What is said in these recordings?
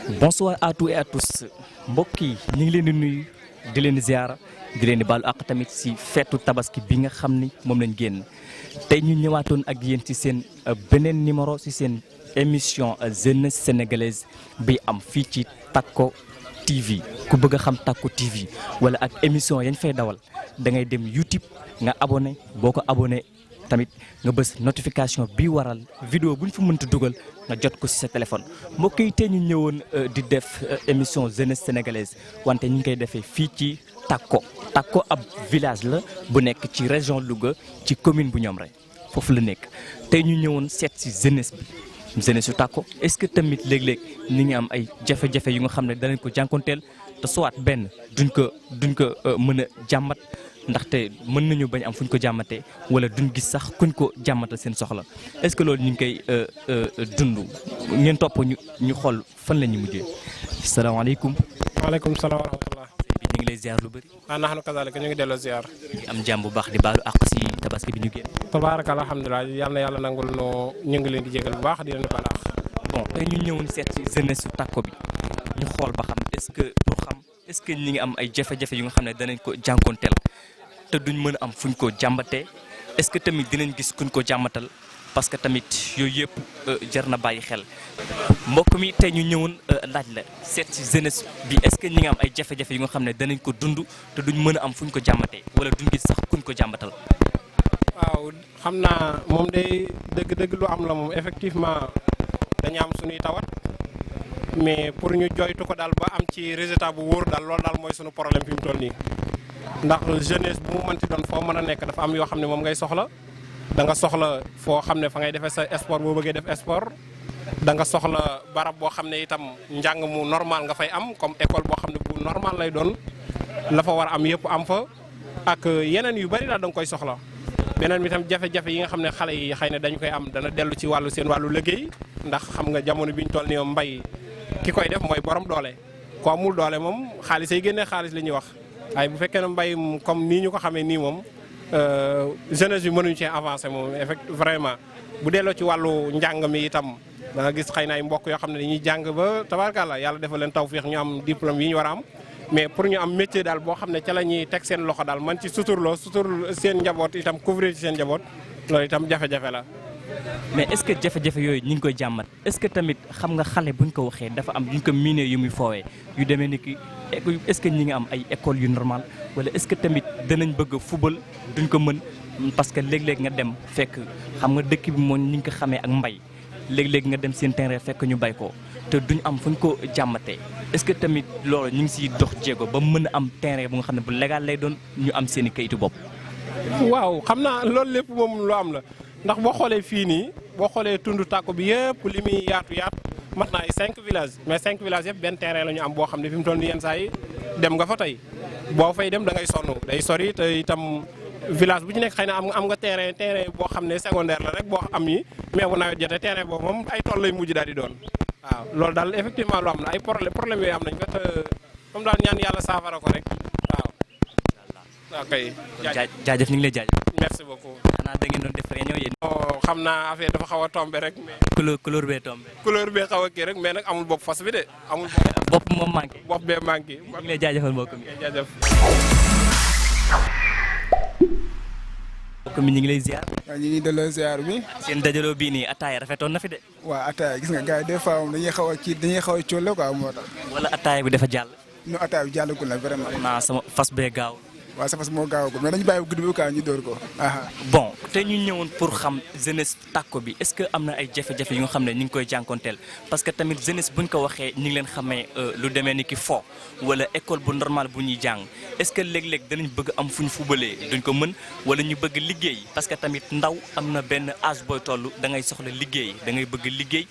Bonsoir à tous et à tous mbokk yi ñu ngi leen di nuyu di leen ziara di leen baalu àq tamit si feetu tabaski bi nga xam ni moom lañ génn tey ñu ñëwaatoon ak yéen ci seen beneen numéro ci seen émission jeunesse sénégalaise bi am fii ci Takko TV ku bëgg a xam Takko TV wala ak émission yañ fay dawal da ngay dem YouTube nga abonné boo ko abonné tamit nga bës notification bi waral vidéo bu ñu fa mënta dugal nga jot ko ci sa téléphone mbokk yi tey ñu ñëwoon di def émission jeunesse sénégalaise wante ñu ngi koy defee fii ci Takko ab village la bu nekk ci région Louga ci commune bu Ñomre foofu la nekk tey ñu ñëwoon seet ci jeunesse bi jeunesse yu Takko est-ce que tamit léeg-léeg ni ngi am ay jafe-jafe yu nga xam ne danañ ko jànkonteel te soit benn duñ ko mën a jàmmat ndaxte mën nañu bañ am fuñ ko jàmmatee wala duñ gis sax kuñ ko jàmmatal seen soxla est-ce que loolu ñu ngi koy dund ngeen topp ñu xool fan la ñuy mujjee. salaamaaleykum. waaleykum salaam wa rahmatulah. bi ñu ngi lay ziar lu bëri. naxnu kazaalika ñu ngi delloo ziar. ñu am jàmm bu baax di baalu àq si tabaski bi ñu génn. tabaaraka alhamdulilah yal na yàlla nangul noo ñu ngi leen di jégal bu baax di leen di balaax. bon tey ñu ñëwoon seet si jeunesse su Takko bi ñu xool ba xam est-ce que ñi ngi am ay jafe-jafe yu nga xam ne danañ ko jànkoonteel te duñ mën a am fuñ ko jàmbatee est-ce que tamit dinañ gis kuñ ko jàmbatal parce que tamit yooyu yëpp jar na bàyyi xel mbokk mi tey ñu ñëwoon laaj la seet ci jeunesse bi est-ce que ñi ngi am ay jafe-jafe yu nga xam ne danañ ko dund te duñ mën a am fuñ ko jàmbatee wala duñ gis sax kuñ ko jàmbatal. waaw xam naa moom day dëgg-dëgg lu am la moom effectivement dañu am suñuy tawat mais pour ñu joytu ko daal ba am ci résultat bu wóor daal loolu daal mooy suñu problème fi mu toll nii. ndax jeunesse bu mu mënti doon foo mën a nekk dafa am yoo xam ne moom ngay soxla da nga soxla foo xam ne fa ngay defee sa sport boo bëggee def sport da nga soxla barab boo xam ne itam njàng mu normal nga fay am comme école boo xam ne bu normal lay doon la fa war a am yëpp am fa ak yeneen yu bari daal da nga koy soxla. beneen bi itam jafe-jafe yi nga xam ne xale yi xëy na dañu koy am dana dellu ci wàllu seen wàllu liggéey ndax xam nga jamono bi ñu toll nii mbay ki koy def mooy borom doole ko amul doole moom xaalis ay génnee xaalis la ñuy wax. waaye bu fekkee ne mbay comme nii ñu ko xamee nii moom jeunesse bi mënuñu cee avancer moom vraiment bu delloo ci wàllu njàng mi itam da nga gis xëy na ay mbokk yoo xam ne dañuy jàng ba tabaarkalla yàlla defal leen tawfeex ñu am diplôme yi ñu war a am mais pour ñu am métier daal boo xam ne ca la ñuy teg seen loxo daal man ci sutur seen njaboot itam couvrir ci seen njaboot loolu itam jafe-jafe la. mais est-ce que jafe-jafe yooyu ñu ngi koy jàmmat est-ce que tamit xam nga xale buñ ko waxee dafa am ñu ko miinee yu muy foowee yu demee ni ki est-ce que ñi nga am ay école yu normal wala est-ce que tamit danañ bëgg football duñ ko mën parce que léeg-léeg nga dem fekk xam nga dëkk bi moom ñi ngi ko xamee ak mbay léeg-léeg nga dem seen terrain fekk ñu bay ko te duñ am fuñ ko jàmmatee est-ce que tamit loolu ñu ngi siy dox jéego ba mën a am terrain bu nga xam ne bu légal lay doon ñu am seen i kayitu bopp. waaw xam naa loolu lépp moom lu am la. ndax boo xoolee fii nii boo xoolee tund Takko bi yëpp li muy yaatu mat na ay 5 villages mais 5 villages yëpp benn terrain la ñu am boo xam ne fi mu toll nii yenn saa yi dem nga fa tey boo fay dem da ngay sonn day sori te itam village bu ci nekk xëy na am nga terrain boo xam ne secondaire la rek boo am yi mais bu nawet jotee terrain boobu moom ay tool lay mujj daal di doon waaw loolu daal effectivement lu am la ay problème yooyu am nañ ko te comme daal ñaan yàlla saafara ko rek waaw. ok jaajëf ñu ngi lay jaajëf. merci beaucoup. xanaa da ngeen doon def réunion yéen. xam naa affaire dafa xaw a tombé rek. mais couleur bee tombé. couleur bee xaw a kii rek mais nag amul bopp fas bi de amul. bopp moom manqué. bopp bee manqué. ñu ngi lay jaajëfal mbokk mi. jaajëf. mbokk mi ñu ngi lay ziar. waaw ñu ngi delloo ziar bi. seen dajaloo bii nii ataaya rafetoon na fi de. waaw ataaya gis nga gars yi des fois moom dañuy xaw a cóole quoi moo tax. wala ataaya bi dafa jàll. non ataaya bi jàllagul na vraiment. naa sama fas bee gaaw. waaw sa fas moo gaawagul mais dañu bàyyi guddi bi quoi ñu dóor ko. bon te ñu ñëwoon pour xam jeunesse Takko bi est-ce que am na ay jafe-jafe yu nga xam ne ñu ngi koy jànkonteel parce que tamit jeunesse buñ ko waxee ñu ngi leen xamee lu demee ni ki fo wala école bu normal bu ñuy jàng est-ce que léeg-léeg danañ bëgg am fu ñu fubalee duñ ko mën wala ñu bëgg liggéey parce que tamit ndaw am na benn âge booy toll da ngay soxla liggéey da ngay bëgg liggéey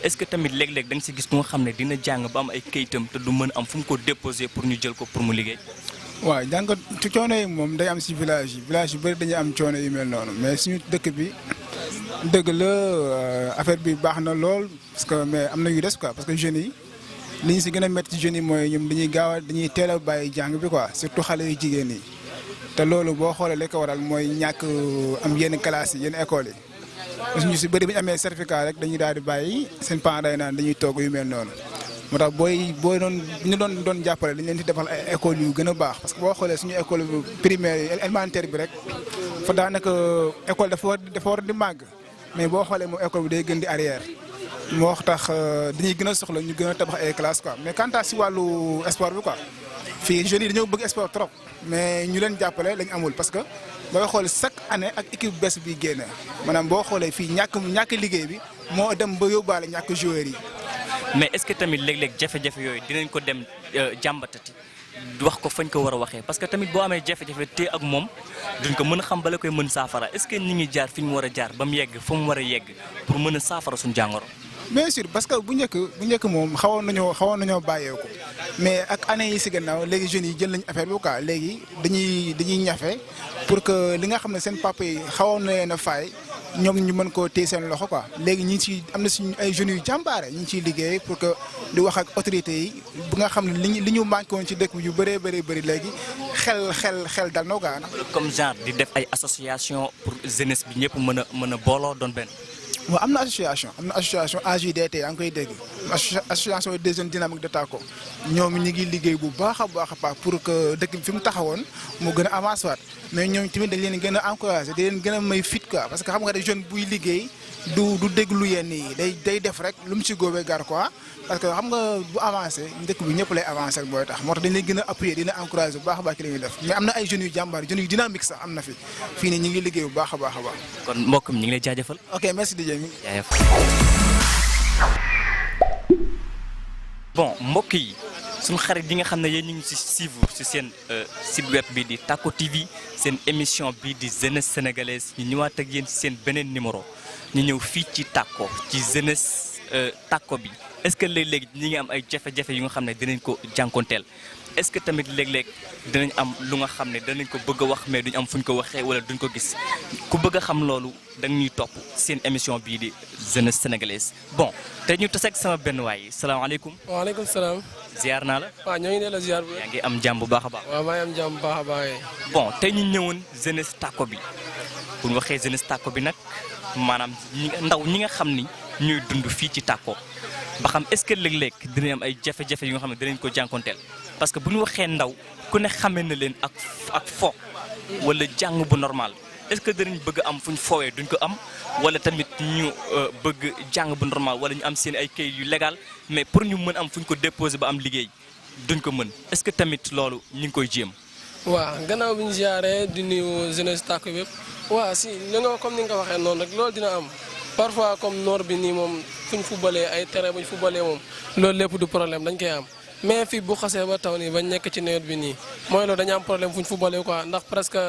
est-ce que tamit léeg-léeg da nga si gis ku nga xam ne dina jàng ba am ay kayitam te du mën am fu mu ko déposer pour ñu jël ko pour mu liggéey. waaw jàngat ci coono yi moom day am si village yu bëri dañuy am coono yu mel noonu mais suñu dëkk bi dëgg la affaire bi baax na lool parce que mais am na yu des quoi parce que jeunes yi li ñu si gën a métti ci jeunes yi mooy ñoom dañuy teel a bàyyi jàng bi quoi surtout xale yu jigéen yi te loolu boo xoolee li ko waral mooy ñàkk am yenn classes yi yenn écoles yi parce que ñu si bëri bi ñu amee certificat rek dañuy daal di bàyyi seen parents day naan dañuy toog yu mel noonu moo tax booy doon jàppale dañ leen di defal ay écoles yu gën a baax parce que boo xoolee suñu école primaire yi élémentaire bi rek fa daanaka école dafa war di màgg mais boo xoolee moom école bi day gën di arrière moo tax dañuy gën a soxla ñu gën a tabax ay classes quoi mais quant à si wàllu sport bi quoi fii jeunes yi dañoo bëgg sport trop mais ñu leen jàppale lañ amul parce que booy xool chaque année ak équipe bees bi génn maanaam boo xoolee fii ñàkk liggéey bi moo dem ba yóbbaale ñàkk joueurs yi. mais est-ce que tamit léeg-léeg jafe-jafe yooyu dinañ ko dem jàmbatati wax ko fañ ko war a waxee parce que tamit boo amee jafe-jafe te ak moom duñ ko mën a xam bala koy mën saafara est-ce que ñi ngi jaar fi ñu war a jaar ba mu yegg fa mu war a yegg pour mën a saafara suñu jàngoro. bien sûr parce que bu njëkk moom xawoon nañoo bàyyeeku mais ak année yi si gannaaw léegi jeunes yi jël nañu affaire bi quoi léegi dañuy ñafe pour que li nga xam ne seen papa yi xawoon na leen a faay ñoom ñu mën koo téye seen loxo quoi léegi ñi ngi ci am na suñu ay jeunes yu jàmbaare ñu ngi ciy liggéey pour que di wax ak autorités yi bu nga xam ne li ñu manqué woon ci dëkk bi yu bëree bëri léegi xel dal na quoi. comme genre di def ay association pour jeunesse bi ñëpp mën a booloo doon benn. waaw am na association AJDT yaa ngi koy dégg association des jeunes dynamiques de Tako ñoom ñi ngi liggéey bu baax a baax pour que dëkk bi fi mu taxawoon mu gën a avancé waat mais ñoom tamit dañ leen gën a encouragé di leen gën a may fit quoi parce que xam nga ne jeune buy liggéey du déglu yenn yi day def rek lu mu ci góobee gar quoi parce que xam nga bu avancé dëkk bi ñëpp lay avancé rek booy tax moo tax dañ leen gën a appuyer dina encouragé bu baax a baax ci li ñuy def mais am na ay jeunes yu jàmbaar jeunes yu dynamique sax am na fii nii ñu ngi liggéey bu baax a baax. kon mbokk mi ñu ngi lay jaajëfal. ok merci DJ. bon mbokk yi suñu xarit yi nga xam ne yéen ñu ngi ci suivre ci seen site web bi di Tako TV seen émission bi di jeunesse sénégalaise ñu ñëwaat ak yéen ci seen beneen numéro ñu ñëw fii ci Tako ci jeunesse Tako bi est-ce que léeg-léeg ñi ngi am ay jafe-jafe yu nga xam ne dinañ ko jànkonteel est-ce que tamit léeg-léeg dinañ am lu nga xam ne danañ ko bëgg a wax mais duñ am fuñ ko waxee wala duñ ko gis ku bëgg a xam loolu da ñuy topp seen émission bii di jeunesse sénégalaise bon te ñu tase ak sama benn waay salaamaaleykum. waaleykum salaam. ziar naa la. waaw ñoo ngi delloo ziar bu. yaa ngi am jàmm bu baax a baax. waaw maa ngi am jàmm bu baax a baax. bon tey ñu ñëwoon jeunesse Tako bi bu ñu waxee jeunesse Tako bi nag maanaam ndaw ñi nga xam ni ñuy dund fii ci Tako ba xam est-ce que léeg-léeg dinañ am ay jafe-jafe yu nga xam ne dinañ ko jànkonteel parce que bu ñu waxee ndaw ku ne xamee na leen ak fo wala jàng bu normal est-ce que dinañ bëgg am fu ñu foowee duñ ko am wala tamit ñu bëgg jàng bu normal wala ñu am seen ay kayit yu légal mais pour ñu mën am fu ñu ko déposer ba am liggéey duñ ko mën est-ce que tamit loolu ñu ngi koy jéem. waaw gannaaw bi ñu ziaree di nuyu jeunesse Tako bépp waaw si li nga comme ni nga ko waxee noonu rek loolu dina am parfois comme noor bi nii moom fu ñu fubalee ay terrain bu ñu fubalee moom loolu lépp du problème dañ koy am mais fii bu xasee ba taw nii bañ nekk ci nawet bi nii mooy loolu dañu am problème fu ñu fubalee quoi ndax presque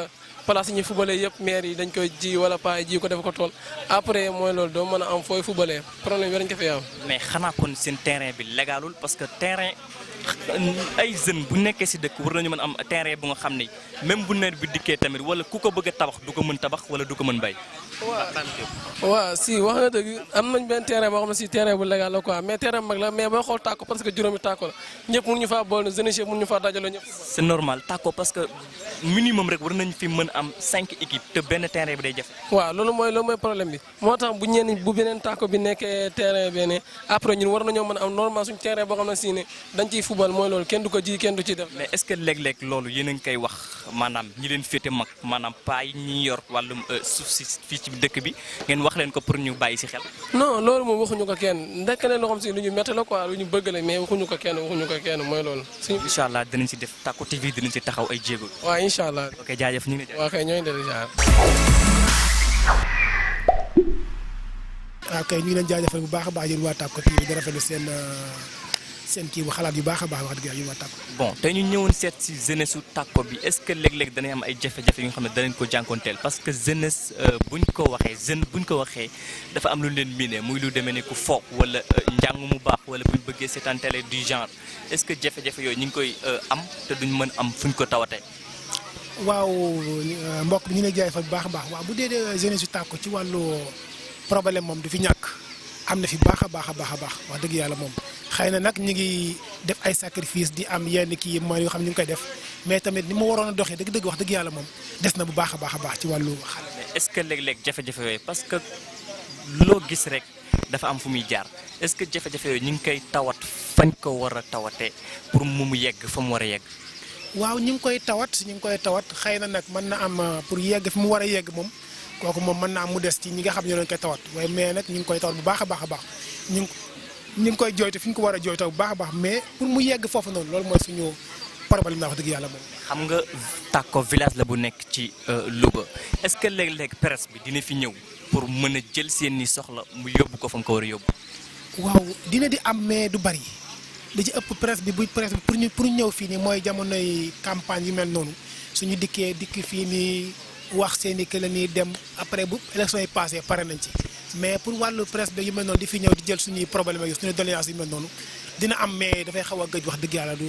place yi ñuy fubalee yëpp maire yi dañ koy ji wala paa yi ji ko def ko tool après mooy loolu doo mën a am fooy fubalee problème bi dañ ko fi am. mais xanaa kon seen terrain bi légalul parce que terrain ay jeunes bu nekkee si dëkk war nañu mën am terrain bu nga xam ne même bu nawet bi dikkee tamit wala ku ko bëgg a tabax du ko mën tabax wala du ko mën bay. waaw si wax nga dëgg am nañ benn terrain boo xam ne si terrain bu légal la quoi mais terrain bu mag la mais booy xool Tako parce que juróomi Tako la ñëpp mënuñu faa boole jeunesse yëpp mënuñu faa dajaloo ñëpp. c'est normal Tako parce que minimum rek war nañ fi mën am 5 équipes te benn terrain bi day jafe. waaw loolu mooy problème bi moo tax bu beneen Tako bi nekkee terrain benn après ñun war nañoo mën a am normal suñu terrain boo xam ne si ne dañ ciy fubal mooy loolu kenn du ko ji kenn du ci def. mais est-ce que léeg-léeg loolu yéen a ngi koy wax maanaam ñi leen féete mag maanaam paa yi ñi yor wàllum suuf si fii ci dëkk bi ngeen wax leen ko pour ñu bàyyi si xel. non loolu moom waxuñu ko kenn ndekk ne loo xam si lu ñu métti la quoi lu ñu bëgg la mais waxuñu ko kenn mooy loolu. incha allah dinañ si def Tako TV dinañ si taxaw ay jéego. waaw incha allah. ok jaajëf ñu ngi lay. waaw kay ñooy dellu jaar. waaw kay ñu ngi leen jaajëfal bu baax a baax yéen waa Tako TV di rafetlu seen kii bu xalaat yu baax a baax wax dëgg yàlla yéen waa Tako. bon tey ñu ñëwoon seet si jeunesse su Tako bi est-ce que léeg-léeg danañ am ay jafe-jafe yu nga xam ne danañ ko jànkoonteel parce que jeunesse buñ ko waxee dafa am lu leen miine muy lu demee ni ku foog wala njàng mu baax wala buñ bëggee seetaan télé du genre est-ce que jafe-jafe yooyu ñu ngi koy am te duñ mën am fuñ ko tawatee. waaw mbokk bi ñu ngi lay jaajëfal bu baax a baax waaw bu dee jeunesse su Tako ci wàllu problème moom du fi ñàkk am na fi baax a baax wax dëgg yàlla moom xëy na nag ñu ngi def ay sacrifice di am yenn kii mooy yoo xam ne ñu ngi koy def mais tamit ni mu waroon a doxee dëgg-dëgg wax dëgg yàlla moom des na bu baax a baax ci wàllu xale. mais est-ce que léeg-léeg jafe-jafe yooyu parce que loo gis rek dafa am fu muy jaar est-ce que jafe-jafe yooyu ñu ngi koy tawat fañ ko war a tawatee pour mu yegg fa mu war a yegg. waaw ñu ngi koy tawat xëy na nag mën na am pour yegg fi mu war a yegg moom kooku moom mën na am mu des ci ñi nga xam ne ñoo leen koy tawat waaye mais nag ñu ngi koy tawat bu baax a baax a baax ñu ngi koy jooytu fi ñu ko war a jooytoo bu baax a baax mais pour mu yegg foofu noonu loolu mooy suñu problème la wax dëgg yàlla moom. xam nga Tako village la bu nekk ci Louga est-ce que léeg-léeg presse bi dina fi ñëw pour mën a jël seen i soxla mu yóbbu ko fa nga ko war a yóbbu. waaw dina di am mais du bari li ci ëpp presse bi pour ñëw fii nii mooy jamonoy campagne yu mel noonu suñu dikk fii nii wax seen i la ñuy dem après bu élection yi passé pare nañ ci mais pour wàllu presse bi yu mel noonu di fi ñëw di jël suñuy problème yi suñuy doléance yu mel noonu dina am mais dafay xaw a gëj wax dëgg yàlla du.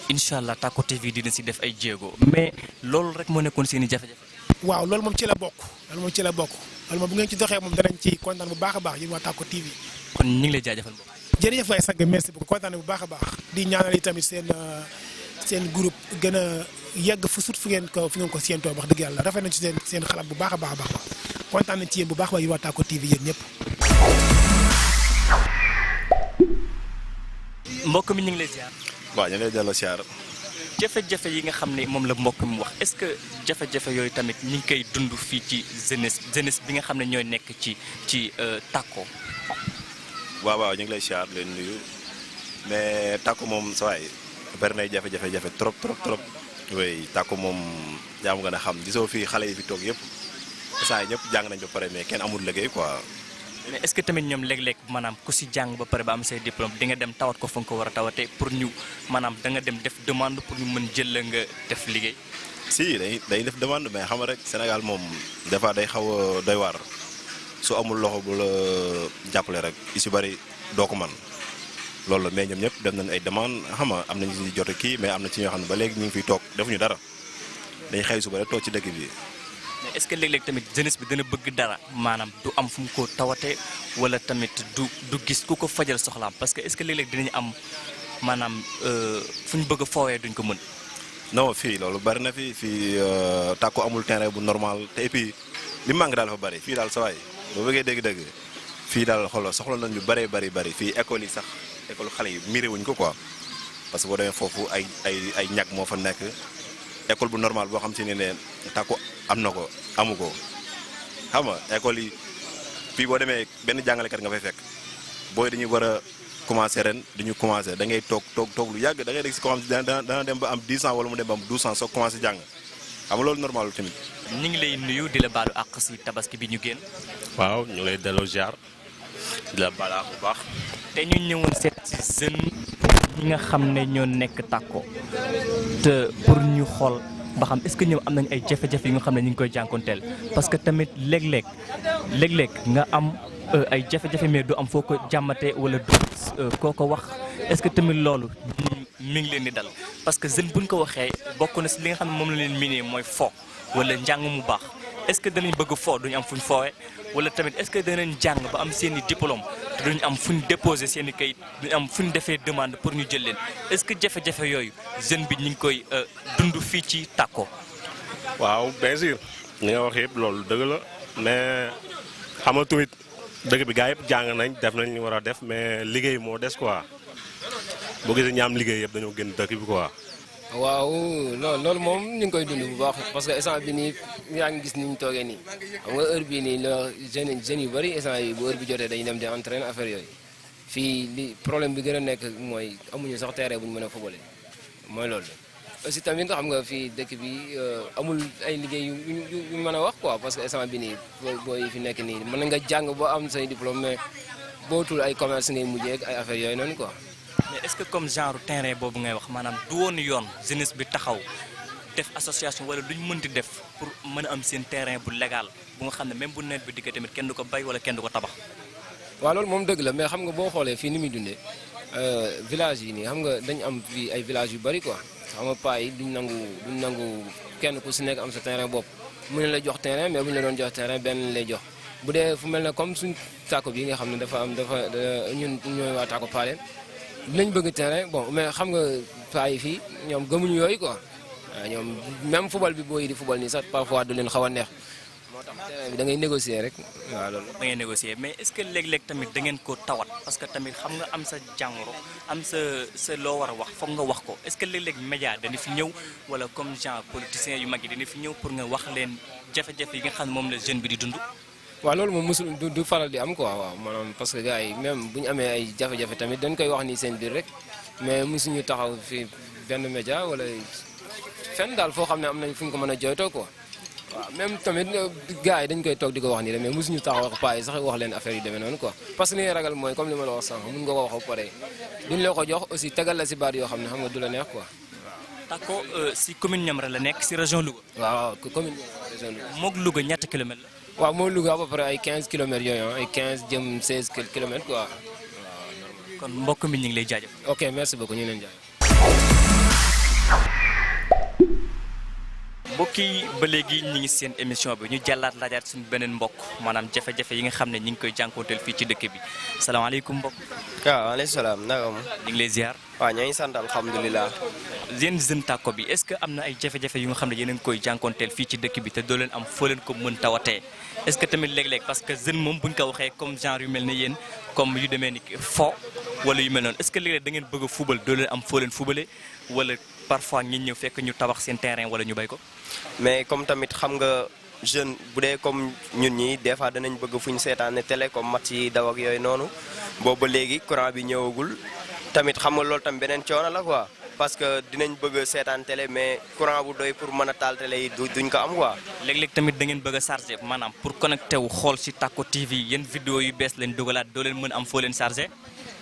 incha allah Tako TV dina si def ay jéego mais loolu rek moo nekkoon seen i jafe-jafe. waaw loolu moom ci la bokk loolu moom bu ngeen ci doxee moom danañ ci kontaan bu baax a baax yéen waa Tako TV. kon ñu ngi lay jaajëfal mbokk. jërëjëf waay Sàgg merci beaucoup kontaan bu baax a baax di ñaanal yi tamit seen groupe gën a yegg fu sut fu ngeen ko séentoo wax dëgg yàlla rafet nañ ci seen xalaat bu baax a baax a baax kontaan nañ ci yéen bu baax waay yéen waa Tako TV yéen ñëpp. mbokk mi ñu ngi lay ziar. waaw ñu lay delloo siyaar. jafe-jafe yi nga xam ne moom la mbokk mi wax est-ce que jafe-jafe yooyu tamit ñu ngi koy dund fii ci jeunesse bi nga xam ne ñooy nekk ci Tako. waaw ñu ngi lay siyaar leen nuyu mais Tako moom sa waay bari nay jafe-jafe trop. oui Tako moom yaa ma gën a xam gisoo fii xale yi fi toog yëpp saa yi ñëpp jàng nañ ba pare mais kenn amul liggéey quoi. mais est-ce que tamit ñoom léeg-léeg maanaam ku si jàng ba pare ba am say diplôme di nga dem tawat ko fa nga ko war a tawatee pour ñu maanaam da nga dem def demande pour ñu mën jël la nga def liggéey. si day def demande mais xam nga rek Sénégal moom des fois day xaw a doy waar su amul loxo bu la jàppale rek yu si bëri doo ko man loolu la mais ñoom ñëpp def nañ ay demande xam nga am nañu si jote kii mais am na ci ñoo xam ne ba léegi ñu ngi fiy toog defuñu dara dañ xëy suba rek toog ci dëkk bi. mais est-ce que léeg-léeg tamit jeunesse bi dana bëgg dara maanaam du am fu mu ko tawatee wala tamit du gis ku ko fajal soxlaam parce que est-ce que léeg-léeg dinañu am maanaam fu ñu bëgg a foowee duñ ko mën. non fii loolu bari na fii Tako amul terrain bu normal te et puis li manque daal dafa bari fii daal sa waay boo bëggee dégg-dégg fii daal xoolal soxla nañ lu bari fii école yi sax école xale yi miré wuñ ko quoi parce que boo demee foofu ay ñag moo fa nekk école bu normal boo xam si ne Tako am na ko amu ko xam nga école yi fii boo demee benn jàngalekat nga fay fekk booy dañuy war a commencé ren dañu commencé da ngay toog lu yàgg da ngay dégg si ko xam si dana dem ba am 10 ans wala mu dem ba am 12 ans soo commencé jàng xam nga loolu normal lu tamit. ñu ngi lay nuyu di la baalu àq si tabaski bi ñu génn. waaw ñu lay delloo ziar di la baal àq bu baax. te ñu ñëwoon seet si jeunes ñi nga xam ne ñoo nekk Tako te pour ñu xool ba xam est-ce que ñoom am nañ ay jafe-jafe yi nga xam ne ñu ngi koy jànkoonteel parce que tamit léeg-léeg nga am ay jafe-jafe mais du am foo ko jàmmatee wala du koo ko wax est-ce que tamit loolu mi ngi leen di dal parce que jeune buñ ko waxee bokk na si li nga xam ne moom la leen miinee mooy fo wala njàng mu baax est-ce que danañ bëgg fo duñu am fuñ foowee wala tamit est-ce que danañ jàng ba am seen i diplôme te duñu am fuñ déposer seen i kayit duñu am fuñ defee demande pour ñu jël leen est-ce que jafe-jafe yooyu jeune bi ñu ngi koy dund fii ci Tako. waaw bien sûr li nga wax yëpp loolu dëgg la mais xam nga tamit dëgg bi gaa yëpp jàng nañ def nañ li war a def mais liggéey moo des quoi boo gisee ñaam liggéey yëpp dañoo gën dëkk bi quoi. waaw loolu moom ñu ngi koy dund bu baax parce que instant bi nii yaa ngi gis ni ñu toogee nii xam nga heure bii nii la jeunes yu bëri instant yi bu heure bi jotee dañuy dem di entraîner affaire yooyu fii li problème bi gën a nekk mooy amuñu sax terrain bu ñu mën a fubale mooy loolu. aussi tamit xam nga fii dëkk bi amul ay liggéey yu mën a wax quoi parce que instant bi nii booy fi nekk nii mën nga jàng boo am say diplôme mais boo tul ay commerce ngay mujjee ak ay affaire yooyu noonu quoi. mais est-ce que comme genre terrain boobu ngay wax maanaam du woon yoon jeunesse bi taxaw def association wala duñ mënti def pour mën a am seen terrain bu légal bu nga xam ne même bu nawet bi dikkee tamit kenn du ko bay wala kenn du ko tabax. waaw loolu moom dëgg la mais xam nga boo xoolee fii ni muy dundee village yi nii xam nga dañu am fii ay village yu bari quoi xam nga paa yi duñ nangu kenn ku si nekk am sa terrain bopp mu ne la jox terrain mais bu ñu la doon jox terrain benn lay jox bu dee fu mel ne comme suñ Tako bi nga xam ne dafa ñun ñooy waa Tako Paleen dinañ bëgg terrain bon mais xam nga paa yi fii ñoom gëmuñu yooyu quoi waaw ñoom même football bi booy di football nii sax parfois du leen xaw a neex moo moo tax terrain bi da ngay négocier rek waaw loolu. da ngay négocier mais est-ce que léeg-léeg tamit da ngeen ko tawat parce que tamit xam nga am sa jàngoro am sa loo war a wax foog nga wax ko est-ce que léeg-léeg média dana fi ñëw wala comme genre politiciens yu mag yi dana fi ñëw pour nga wax leen jafe-jafe yi nga xam ne moom la jeune bi di dund. waaw loolu moom mosul du faral di am quoi waaw maanaam parce que gars yi même bu ñu amee ay jafe-jafe tamit dañ koy wax ni seen biir rek mais mosuñu taxaw fi benn média wala fenn daal foo xam ne am nañ fu ñu ko mën a jooytoo quoi. waaw même tamit gars yi dañ koy toog di ko wax nii rek mais mosuñu taxaw wax paa yi sax wax leen affaire yu demee noonu quoi parce que li ngay ragal mooy comme li ma la wax sànq mun nga ko wax ba pare duñ la ko jox aussi tegal la si baat yoo xam ne xam nga du la neex quoi. Tako si commune Niamra la nekk si région Louga. waaw commune région Louga. moog Louga ñaata kilomètres la. waaw moo Louga à peu près ay 15 kilomètres yooyu ay 15 jëm 16 kilomètres quoi. kon mbokk mi ñu ngi lay jaajëf. ok merci beaucoup ñu ngi leen jaajëf. mbokk yi ba léegi ñu ngi seen émission bi ñu jàllaat laajaat suñu beneen mbokk maanaam jafe-jafe yi nga xam ne ñu ngi koy jànkoonteel fii ci dëkk bi salaamaaleykum mbokk. waaw waaleykum salaam naka ma. ñu ngi lay ziar. waaw ñoo ngi sant alhamdulilah. yéen jeune Tako bi est-ce que am na ay jafe-jafe yu nga xam ne yéen a ngi koy jànkoonteel fii ci dëkk bi te doo leen am foo leen ko mën tawatee est-ce que tamit léeg-léeg parce que jeune moom buñ ko waxee comme genre yu mel ne yéen comme yu demee ni fo wala yu mel noonu est-ce que léeg-léeg da ngeen bëgg a fubal doo leen am foo leen fubale wala parfois ngeen ñëw fekk ñu tabax seen terrain wala ñu bay ko. mais comme tamit xam nga jeune bu dee comme ñun ñi des fois danañ bëgg fu ñu seetaane télé comme match yi daw ak yooyu noonu boobu ba léegi courant bi ñëwagul tamit xam nga loolu tamit beneen coono la quoi parce que dinañ bëgg seetaan télé mais courant bu doy pour mën a taal télé yi duñ ko am quoi. léeg-léeg tamit da ngeen bëgg a chargé maanaam pour connecté wu xool si Tako TV yéen vidéo yu bees leen dugalaat doo leen mën am foo leen chargé.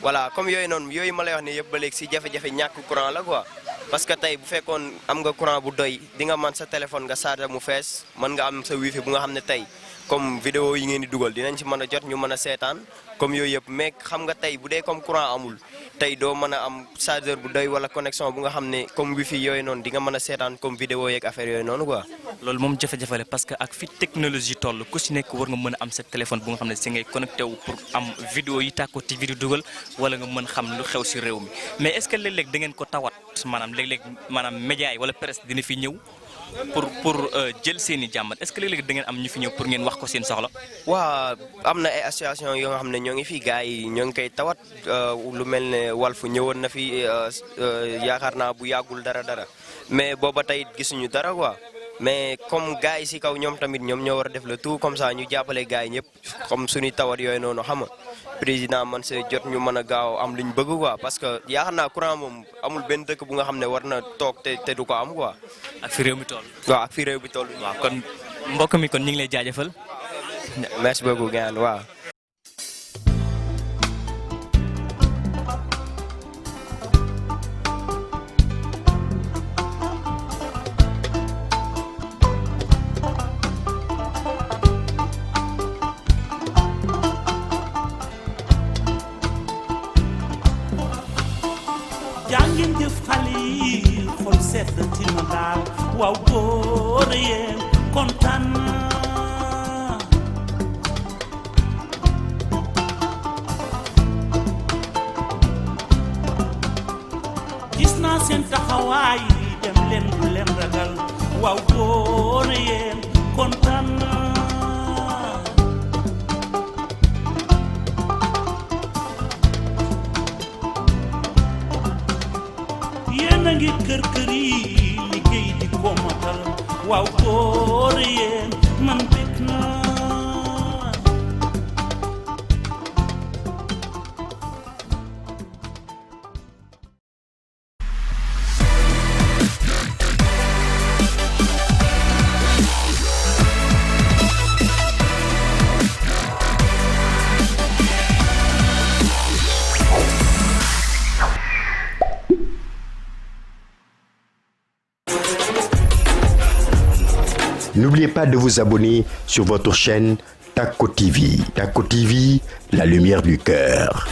voilà comme yooyu noonu yooyu ma lay wax ne yëpp ba léegi si jafe-jafe ñàkk courant la quoi parce que tey bu fekkoon am nga courant bu doy di nga mën sa téléphone nga chargé mu fees mën nga am sa wifi bu nga xam ne tey comme vidéo yi ngeen di dugal dinañ ci mën a jot ñu mën a seetaan comme yooyu yëpp mais xam nga tey bu dee comme courant amul tey doo mën a am chargeur bu doy wala connexion bu nga xam ne comme wifi yooyu noonu di nga mën a seetaan comme vidéo yeeg affaire yooyu noonu quoi. loolu moom jafe-jafe la parce que ak fi technologie toll ku si nekk war nga mën a am sa téléphone bu nga xam ne si ngay connecté wu pour am vidéo yi Tako TV di dugal wala nga mën xam lu xew si réew mi mais est-ce que léeg-léeg da ngeen ko tawat maanaam léeg-léeg maanaam média yi wala presse dina fi ñëw pour jël seen i jàmbat est-ce que léeg-léeg da ngeen am ñu fi ñëw pour ngeen wax ko seen soxla. waa am na ay association yoo nga xam ne ñoo ngi fi gars yi ñoo ngi koy tawat lu mel ne Walf ñëwoon na fi yaakaar naa bu yàggul dara mais booba tey gisuñu dara quoi mais comme gars yi si kaw ñoom tamit ñoom ñoo war a def le tout comme ça ñu jàppale gars yi ñëpp comme suñuy tawat yooyu noonu xam nga président man see jot ñu mën a gaaw am luñ bëgg quoi parce que yaakaar naa courant moom amul benn dëkk bu nga xam ne war na toog te du ko am quoi. ak fi réew mi toll. waaw ak fi réew mi toll. waaw kon mbokk mi kon ñu ngi lay jaajëfal. merci beaucoup gaan waaw. jàngeen jëf xale yi xol sedd tina daal waaw góor yéen kontaan naa gis naa seen taxawaay dem leen bu leen ragal waaw góor yéen kontaan naa yéen a ngi kër kër yi liggéey di ko matal waaw góor yéen man bég naa N'oubliez pas de vous abonner sur votre chaîne Tako TV. Tako TV, la lumière du cœur.